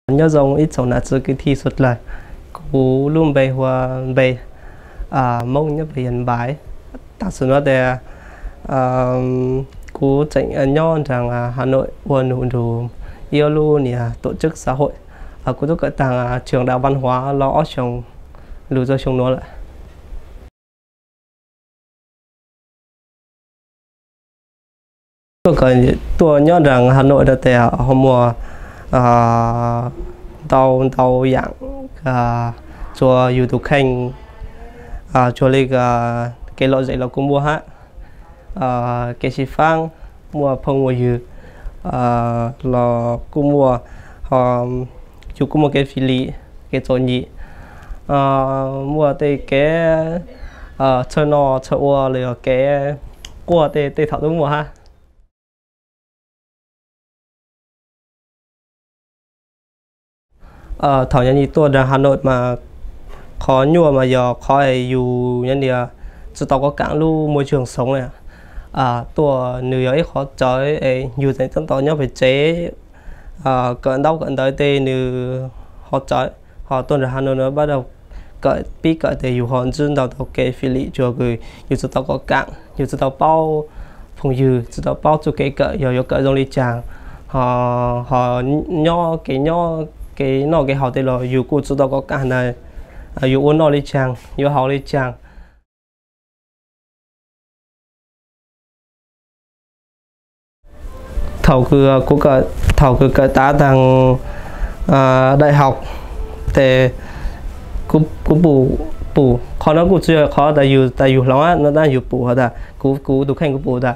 Nyob zoo ib tsoom nam txiv kwv tij suav dlawg, kuv lub npe hu ua Npe, Moob nyob pem Yas Npais. Tam sim no tes kuv tseem nyob nraag Hà Nội ua num nrug ib lub niam tổ chức xã hội. Kuv twb kawm taag trường Đại học Văn hóa los ob xyoos lug txug xyoo nuav lawm. Tuaj kawm, tuaj nyob nraag Hà Nội no tes ho muaj ntau ntau yaam, tsuas yug tug kheej, tsuas li kev lom zem los kuj muaj hab, kev xyiv faab, muaj phooj muaj ywg los kuj muaj, ho yug kuj muaj kev fim lim, kev txom nyem, muaj tej kev txhawj noj txhawj ua los yog kev quaj tej, tej thaum twb muaj hab. Thaum nyob nyim tuaj nraag Hà Nội mas qhov nyuaj mas yog qhov yus nyob nyim tsi tau kov kaam lub môi trường sống na. Tuaj nws yog ib qhov tsawv es yus tseem tab tom nyob pem tsev kawm ntaub kawm ntawv tej nws ho tsawv, ho tuaj nraag Hà Nội no bắt đầu kawm pib kawm tes yus ho ntsib ntau tau kev fim lim tsuas kws yus tsi tau kov kaam, yus tsi tau paub phooj ywg, tsi tau paub txuj kev kawm yog yuav kawm zoo li caag, ho, ho nyob kev nyob kev noj kev haus tej los yus kuj tsi tau kov kaam ntag, yuav ua noj li caag yuav haus li caag. Thaum kws kuv, thaum kws kawm tav taag đại học tes kuv pum, pum qhov no kuj tsi yog qhov tas yus, tas yus hloov no tab yus pum has tas kuv, kuv tus kheej kuv pum tas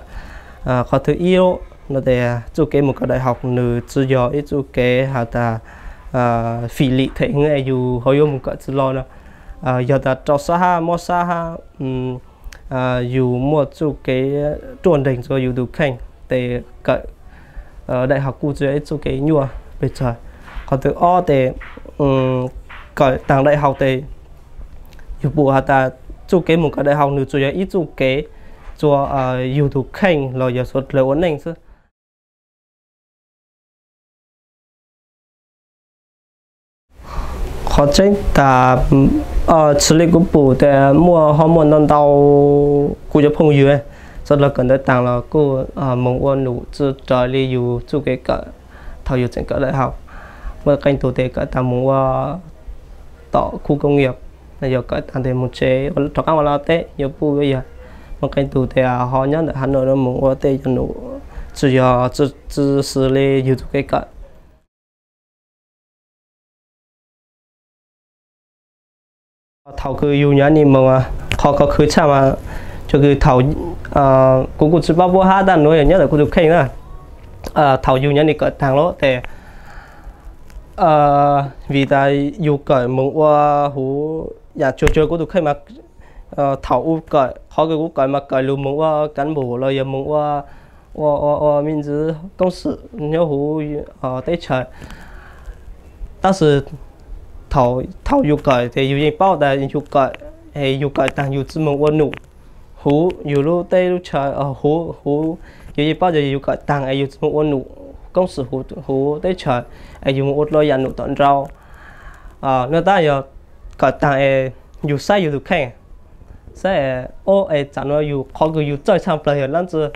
qhov thib ib no tes txuj kev moog kawm đại học nws tsi yog ib txuj kev has tas fim lim them yus ho yuav moog kawm tsi lo no. Yog tas rau sab hab mob sab hab yus muaj txuj kev ruaj nreeg rua yus tus kheej tes kawm đại học kuj tsi yog ib txuj kev nyuaj pes tsawg. Qhov thib ob tes kawm taag đại học tes yus pum has tas txuj kev moog kawm đại học nws tsuas yog ib txuj kev rua yus tus kheej los yog suav dlawg ua neej xwb. Qhov tseeb tas txhua li kuv pum tes muaj, ho muaj ntau ntau kuv cov phooj ywg suav dlawg kawm ntawv taag los kuj moog ua num tsi raws li yus txuj kev kawm thaum yus tseem kawm đại học. Muaj qee tug tes kawm taag moog ua tom khu công nghiệp, yog kawm taag tes moog tsev rov qaab ua laj teb yuav puj yuav yawg. Muaj qee tug tes ho nyob ntawm Hà Nội no moog ua tej cov num tsi yog, tsi xws li yus txuj kev kawm. Thaum kws yus nyob nyim moog, qhov khwv tshaj mas tsuas kws thaum, kuv kuj tsi paub puab hab tab nuav yog nyob ntawm kuv tus kheej na. Thaum yus nyob nyim kawm taag lawm tes vim tas yus kawm moog ua huv, yaam tsuag tsuag kuv tus kheej mas thaum u kawm, qhov kws kuv kawm mas kawm lug moog ua cán bộ los yog moog ua, ua, ua, ua mii ntxwv koob xwm nyob huv teb chaws. Tab sis thaum yus kawm tes yus yeej paub tas yus kawm, yus kawm taag yus tsi moog ua num huv yus lub teb lub chaws, huv, huv, yus yeej paub tas yus kawm taag es yus tsi moog ua num koob xwm huv teb chaws, es yus moog ua dlua yaam num tom nrau. Nuav tab yog kawm taag es yus saib yus tus kheej, saib, o, es tam nuav yus qhov kws yus txawj tshaj plawg yog dlaab tsi,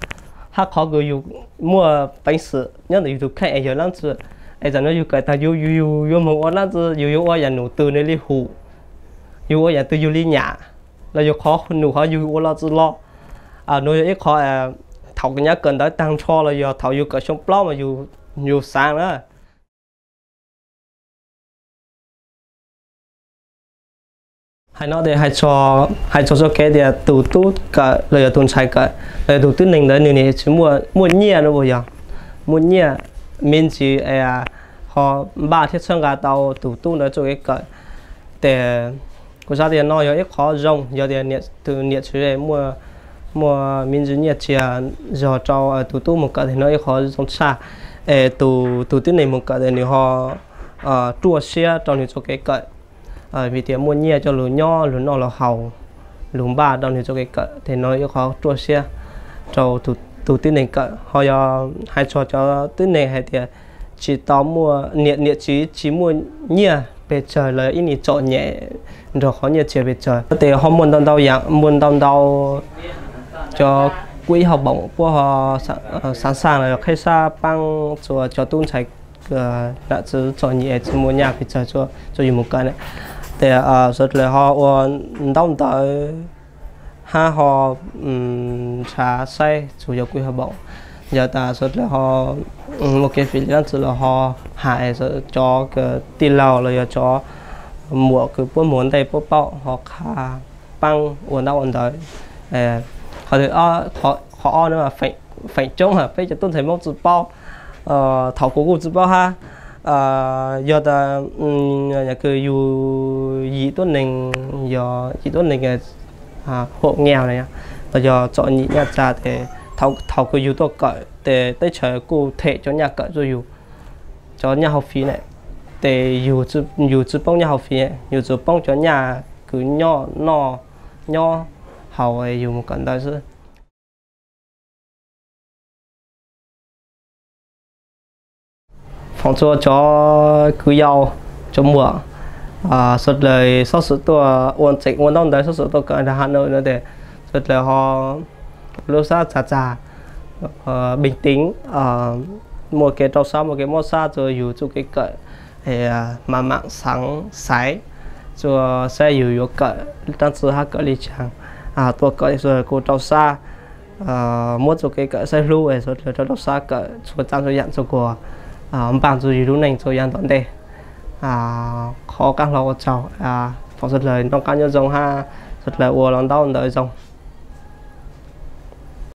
hab qhov kws yus muaj peev xwm nyob ntawm yus tus kheej es yog dlaab tsi. Es tam nuav yus kawm taag yus, yus, yus yuav moog ua dlaab tsi, yus yuav ua yaam num twg nws li hum, yus ua yaam twg yus li nyam, los yog qhov num hov yus ua los tsi lo. Nuav yog ib qhov thaum kws nyab kawm ntawv taag nrho los yog thaum yus kawm xyoo plaub mas yus xaav na. Hais no tes hais txog txoj kev tias tus tub kawm los yog tus ntxhais kawm los yog tus tib neeg ntawd nws nim tsis muaj nyiaj no puas yog? Muaj nyiaj me ntsis ho npaj thiab txhawb nqa tau tus tub ntawd txoj kev kawm. Tes kuv xav tias no yog ib qhov zoo, yog tias tus niam txiv muaj me ntsis nyiaj txiag zog rau tus tub moog kawm tes no ib qhov zoo tshaj. Es tus, tus tib neeg moog kawm tes nws ho ruaj siab rau nws txoj kev kawm, vim tias muaj nyiaj coj lug nyob lug noj lug haus, lug npaj rau nws txoj kev kawm tes no ib qhov ruaj siab rau tus tib neeg kawm. Ho yog hais txog cov tib neeg hais tias tsis tau muaj, niam txiv tsis muaj nyiaj pes tsawg los ib nim txom nyem nrog qhov nyiaj txiag pes tsawg. Tes ho muaj ntau ntau yam, muaj ntau ntau cov kuj ib hauv paum puab ho xav xaj los qheb sab paab txug cov tub ntxhais nam txiv txom nyem tsis muaj nyaj pes tsawg txug yug mus kawm na. Tes suav dlawg ho ua ntaub ntawv hab ho nrhav saib txug cov kuj ib hauv paum. Yog tas suav dlawg ho muaj kev fim li dlaab tsi los ho has cov tij laug los yog cov muam kws puab muaj ntej puab paub ho qha paab ua ntaub ua ntawv. Qhov thib, qhov ob na, feem coob peb cov tub ntxhais Moob tsi paub, thaum kuv kuj tsi paub hab, yog tas kws yug yim tuab neeg, yog yim tuab neeg hom nyaj na, los yog txom nyem nyaj txag tes thaum kws yug tuaj kawm tes teb chaws kuj them cov nyaj kawm txug yug, cov nyaj hauv fis na. Tes yug tsi poob nyaj hauv fis, yug tsuas poob cov nyaj kws nyob noj nyob haus yug mus kawm ntawv xwb. Foom txug cov kwv yau, cov muam, suav dlawg xob xwm tuaj ua tseem ua ntaub ntawv, xob xwm tuaj kawm nram Has Nawj no tes suav dlawg ho lub sab txag txag, peev teev, muaj kev rau sab muaj kev mob sab txug yug txuj kev kawm, mam mam xaav xaiv txug saib yug yuav kawm dlaab tsi hab kawm li caag. Tuaj kawm suav dlawg kuj rau sab, muab txuj kev kawm saib hlub, suav dlawg rau sab kawm txhua tsaab txhua yaam txug kuas npaaj txug yug lub neej txug yav tom ntej. Qhov kaaj hlo ua tsaug, foom suav dlawg noj qaab nyob zoo hab suav dlawg ua los ntaub ntawv zoo.